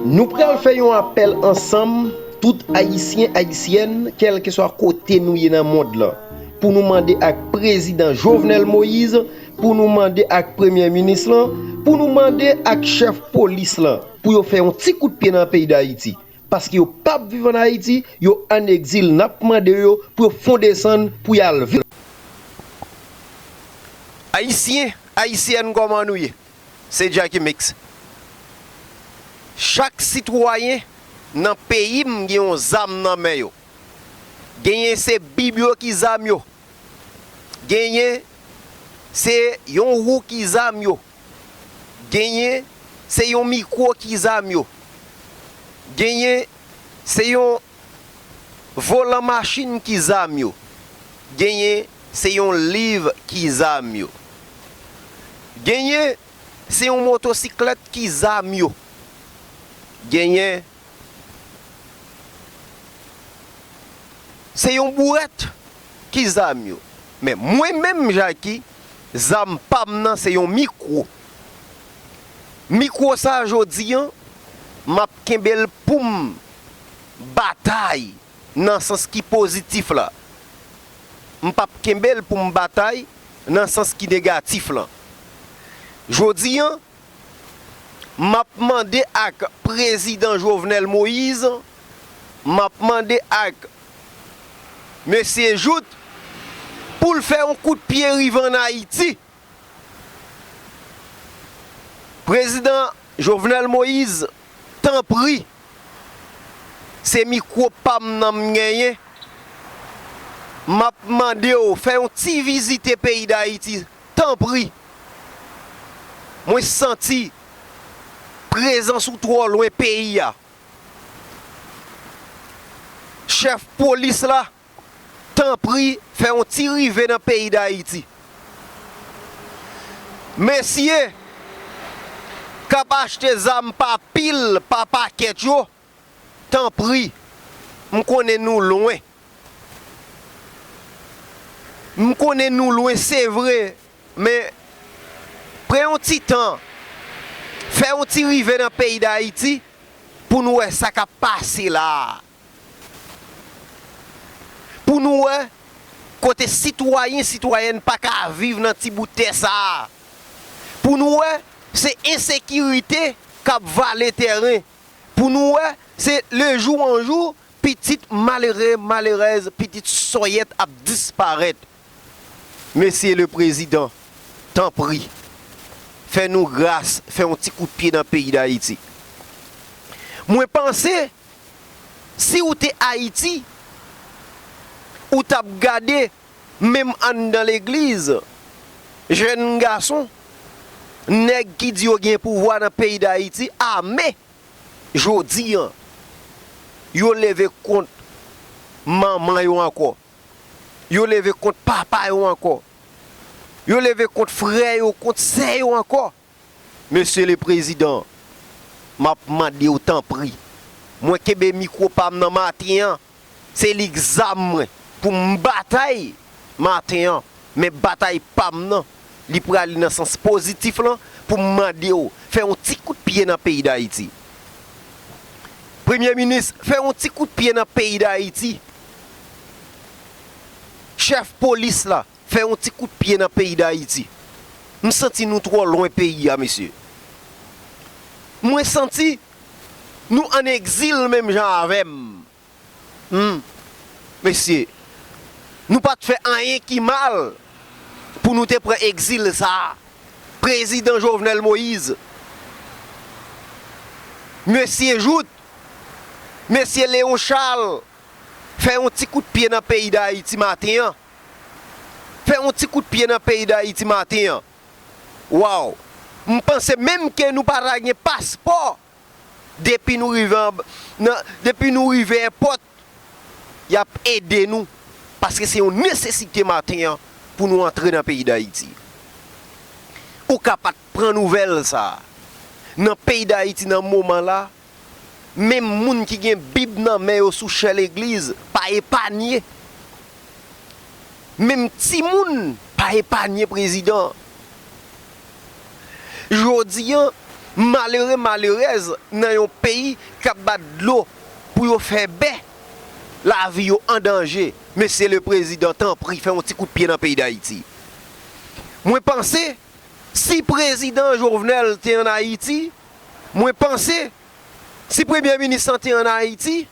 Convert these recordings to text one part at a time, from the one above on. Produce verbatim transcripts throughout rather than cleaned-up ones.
Nou pral fè yon apèl ansanm, tout Ayisyen, Ayisyèn, kèlkeswa kote nou ye nan mond lan, pou nou mande ak Prezidan Jovenel Moïse, pou nou mande ak Premye Minis lan, pou nou mande ak chèf polis lan, pou yo fè yon ti kout pye nan peyi Dayiti. Paske yo p ap viv ann Ayiti, yo ann egzil. N ap mande yo pou yo fon desann pou y al viv. Ayisyen, Ayisyèn, kòman nou ye? Se Jacky Mix. Chak sitwayen nan peyi m gen yon zam nan men yo. Genyen se bib yo ki zam yo. Genyen se yon wou ki zam yo. Genyen se yon mikwo ki zam yo. Genyen se yon volan machin ki zam yo. Genyen se yon liv ki zam yo. Genyen se yon motosiklèt ki zam yo. Genyen se yon bourèt ki zam yo. Men mwen menm, Jacky, zam pa m nan se yon mikwo. Mikwo sa a, jodi an, m ap kenbe l pou m batay nan sans ki pozitif la. M p ap kenbe l pou m batay nan sans ki negatif lan. Jodi an, m ap mande ak Prezidan Jovenel Moïse, m ap mande ak Mesye Jouthe pou l fè yon kout pye rive ann Ayiti. Prezidan Jovenel Moïse, tanpri, se mikwo pa m nan m genyen. M ap mande w fè yon ti vizite peyi Dayiti, tanpri. Mwen santi prezans ou twò lwen peyi a. Chèf polis la, tanpri, fè yon ti rive nan peyi Dayiti. Mesye k ap achte zam pa pil, pa pakèt yo, tanpri, m konnen nou lwen. M konnen nou lwen, se vre, men pran yon ti tan, fè yon ti rive nan peyi Dayiti pou nou wè sa k ap pase la a. Pou nou wè kote sitwayen, sitwayèn pa ka viv nan ti bout tè sa a. Pou nou wè se ensekirite k ap vale tèren. Pou nou wè se lejou an jou, pitit malere, malerèz, pitit sòyèt ap disparèt. Mesye le Prezidan, tanpri, fè nou gras, fè yon ti kout pye nan peyi Dayiti. Mwen panse, si w te Ayiti, ou t ap gade, menm anndan legliz, jèn gason, nèg ki di yo gen pouvwa nan peyi Dayiti, ame, jodi an, yo leve kont manman yo ankò. Yo leve kont papa yo ankò. Yo leve kont frè yo, kont sè yo ankò. Mesye le Prezidan, m ap mande w, tanpri, mwen kenbe mikwo pa m nan maten an, se li k zam mwen pou m batay maten an, men batay pa m nan, li prale nan sans pozitif lan pou m mande w fè yon ti kout pye nan peyi Dayiti. Premye Minis, fè yon ti kout pye nan peyi Dayiti. Chèf polis la, fè yon ti kout pye nan peyi Dayiti. M santi nou twò lwen peyi a, mesye. Mwen santi nou ann egzil menm jan avè m. Hmm. Mesye, nou pa t fè anyen ki mal pou nou te pran egzil sa a. Prezidan Jovenel Moïse, Mesye Jouthe, Mesye Léon Charles, fè yon ti kout pye nan peyi Dayiti maten an. Fè yon ti kout pye nan peyi Dayiti maten an. Waw! M panse menm ke nou pa ta gen paspò, depi nou rive anba, nan, depi nou rive èpòt, y ap ede nou, paske se yon nesesite maten an pou nou antre nan peyi Dayiti. Ou ka pa t pran nouvèl sa a. Nan peyi Dayiti, nan moman la, menm moun ki gen Bib nan men yo sou chè legliz pa epanye. Menm timoun pa epanye, prezidan. Jodi an, malere, malerèz nan yon peyi k ap bat dlo pou yo fè bè, lavi yo an danje. Mesye le prezidan, tanpri, fè yon ti kout pye nan peyi Dayiti. Mwen panse, si prezidan Jovenel te ann Ayiti, mwen panse, si premye minis lan te ann Ayiti,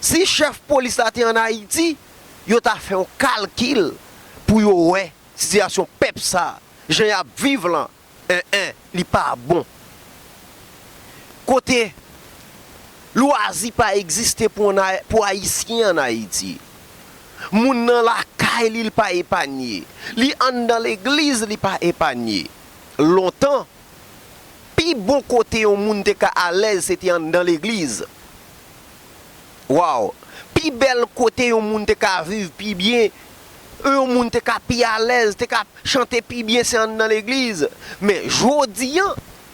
si chèf polis la te ann Ayiti, yo ta fè yon kalkil pou yo wè sitiyasyon pèp sa, jan y ap viv lan, en, en, li pa bon. Kote lwazi pa egziste pou ann Ay-, pou Ayisyen ann Ayiti. Moun nan lakay li, li pa epanye. Li anndan legliz, li pa epanye. Lontan, pi bon kote yon moun te ka alèz, se te anndan legliz. Waw! Pi bèl kote yon moun te ka viv pi byen, yon moun te ka pi alèz, te ka chante pi byen, se anndan legliz. Men jodi an,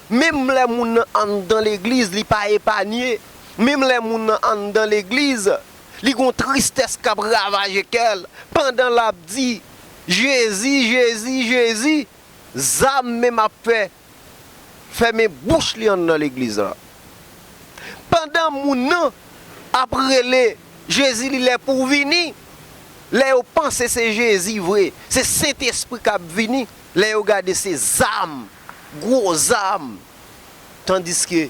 menm lè moun nan anndan legliz, li pa epanye. Menm lè moun nan anndan legliz, li gon tristès k ap ravaje kè l. Pandan l ap di, Jezi, Jezi, Jezi, zam menm ap fè fèmen bouch li anndan legliz la. Pandan moun nan ap rele Jezi, li lè pou vini, lè yo panse se Jezi vre, se Sentespri k ap vini, lè yo gade se zam, gwo zam. Tandiske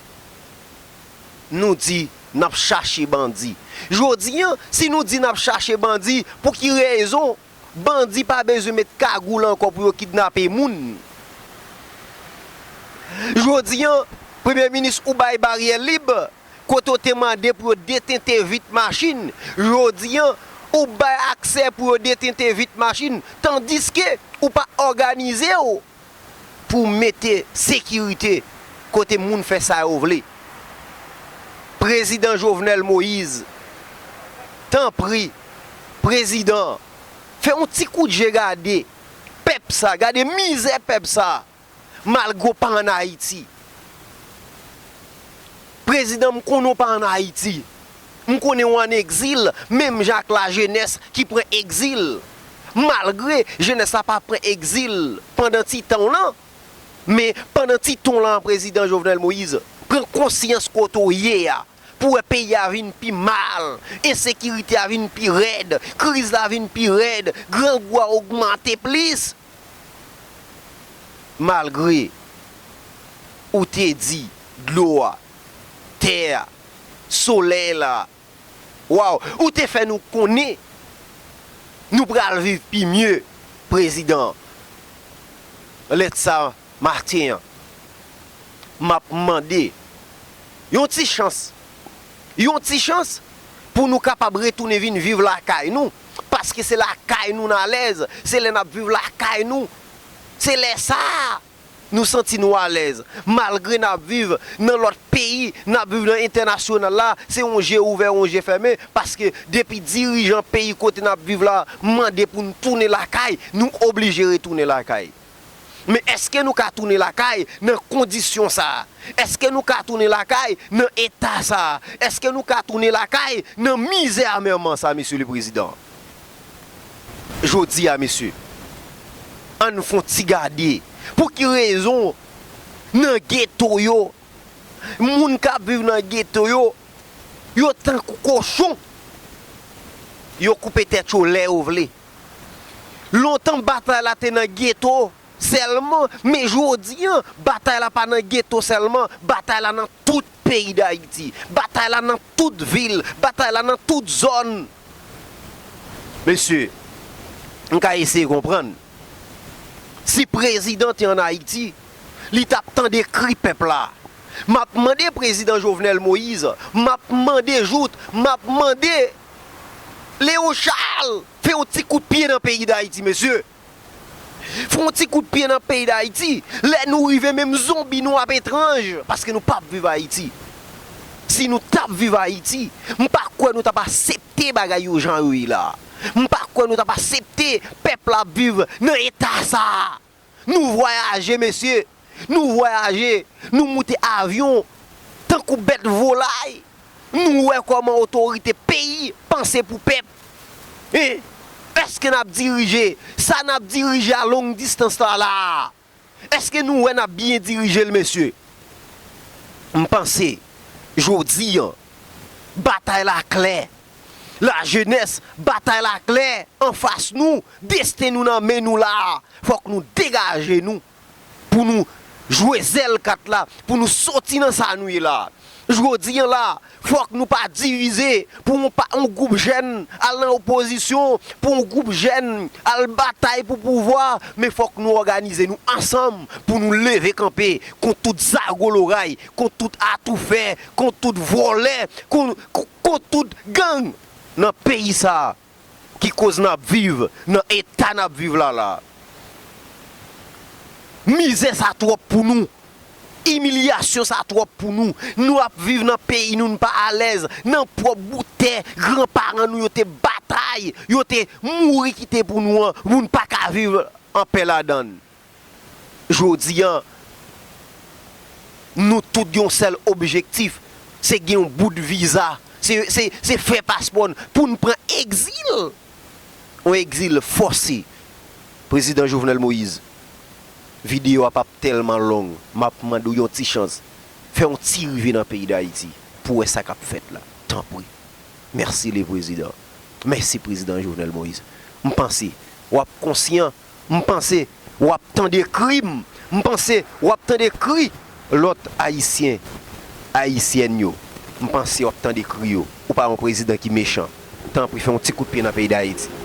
nou di n ap chache bandi. Jodi an, si nou di n ap chache bandi, pou ki rezon bandi pa bezwen met kagoul ankò pou yo kidnape moun? Jodi an, premye minis ou bay baryè lib, kote w te mande pou yo detente vit machin. Jodi an, ou bay aksè pou yo detente vit machin, tandiske ou pa òganize w pou mete sekirite kote moun fè sa yo vle. Prezidan Jovenel Moïse, tanpri, prezidan, fè yon ti kout je gade pèp sa, gade mizè pèp sa, malgre w pa ann Ayiti. Prezidan, m konnen w pa ann Ayiti. M konnen w ann egzil, menm jan ak lajenès ki pran egzil. Malgre jenès la pa pran egzil pandan ti tan w lan, men pandan ti tan w lan, prezidan Jovenel Moïse, pran konsyans kote w ye a, pou w wè peyi a vin pi mal, ensekirite a vin pi rèd, kriz la vin pi rèd, grangou a ogmante plis. Malgre ou te di dlo a, tè a, solèy la, waw, ou te fè nou konnen nou pral viv pi mye, prezidan. Lèt sa maten an, m ap mande yon ti chans, yon ti chans pou nou kapab retounen vin viv lakay nou, paske se lakay nou n alèz, se lè n ap viv lakay nou, se lè sa a nou santi nou alèz. Malgre n ap viv nan lòt peyi, n ap viv nan entènasyonal la, se yon je ouvè, yon je fèmen, paske depi dirijan peyi kote n ap viv la mande pou n tounen lakay, nou oblije retounen lakay. Men èske nou ka tounen lakay nan kondisyon sa a? Èske nou ka tounen lakay nan eta sa a? Èske nou ka tounen lakay nan mizè amèman sa, mesye le prezidan? Jodi a, mesye, ann fè yon ti gade. Pou ki rezon nan geto yo, moun k ap viv nan geto yo, yo tankou kochon? Yo koupe tèt yo lè yo vle. Lontan batay la te nan geto sèlman, men jodi an, batay la pa nan geto sèlman, batay la nan tout peyi Dayiti, batay la nan tout vil, batay la nan tout zòn. Mesye, m ka eseye konprann. Si prezidan te ann Ayiti, li t ap tande kri pèp la. M ap mande prezidan Jovenel Moïse, m ap mande Jout, m ap mande Léon Charles, fè yon ti kout pye nan peyi Dayiti, mesye. Fè yon ti kout pye nan peyi Dayiti. Lè nou rive, menm zonbi nou ap etranj, paske nou p ap viv Ayiti. Si nou t ap viv Ayiti, m pa kwè nou t ap aksepte bagay yo jan yo ye la. M pa kwè nou t ap aksepte pèp la ap viv nan eta sa a. Nou vwayaje, mesye. Nou vwayaje. Nou moute avyon tankou bèt volay. Nou wè kòman otorite peyi panse pou pèp. Hein? Èske n ap dirije sa n ap dirije a long distans la la a? Èske nou wè n ap byen dirije l, mesye? M panse, jodi a, batay la klè. Lajenès, batay la klè anfas nou. Desten nou nan men nou la. Fòk nou degaje nou pou nou jwe zèl kat la, pou nou soti nan sa nou ye la. Jodi a la, fòk nou pa divize pou yon, pa, yon gwoup jèn al nan opozisyon, pou yon gwoup jèn al batay pou pouvwa, men fòk nou òganize nou ansanm pou nou leve kanpe kont tout zago loray, kont tout atoufè, kont tout vòlè, kont, kont tout gang nan peyi sa a ki koz n ap viv nan eta n ap viv la la. Mizè sa twòp pou nou. Imilyasyon sa twòp pou nou. Nou ap viv nan peyi nou, n pa alèz. Nan pwòp bout tè granparan nou yo te batay, yo te mouri kite pou nou an, pou n pa ka viv anpè ladan l. Jodi a, nou tout gen yon sèl objektif, se gen yon bout viza, se, se, se fè paspò n pou n pran egzil. Yon egzil fòse. Prezidan Jovenel Moïse, videyo a p ap tèlman long, m ap mande w yon ti chans. Fè yon ti rive nan peyi Dayiti pou w wè sa k ap fèt la. Tanpri. Mèsi, le prezidan. Mèsi, Prezidan Jovenel Moïse. M panse w ap konsyan. M panse w ap tande kri m. M panse w ap tande kri lòt Ayisyen, Ayisyèn yo. M panse w ap tande kri yo. Ou pa yon prezidan ki mechan. Tanpri, fè yon ti kout pye nan peyi Dayiti.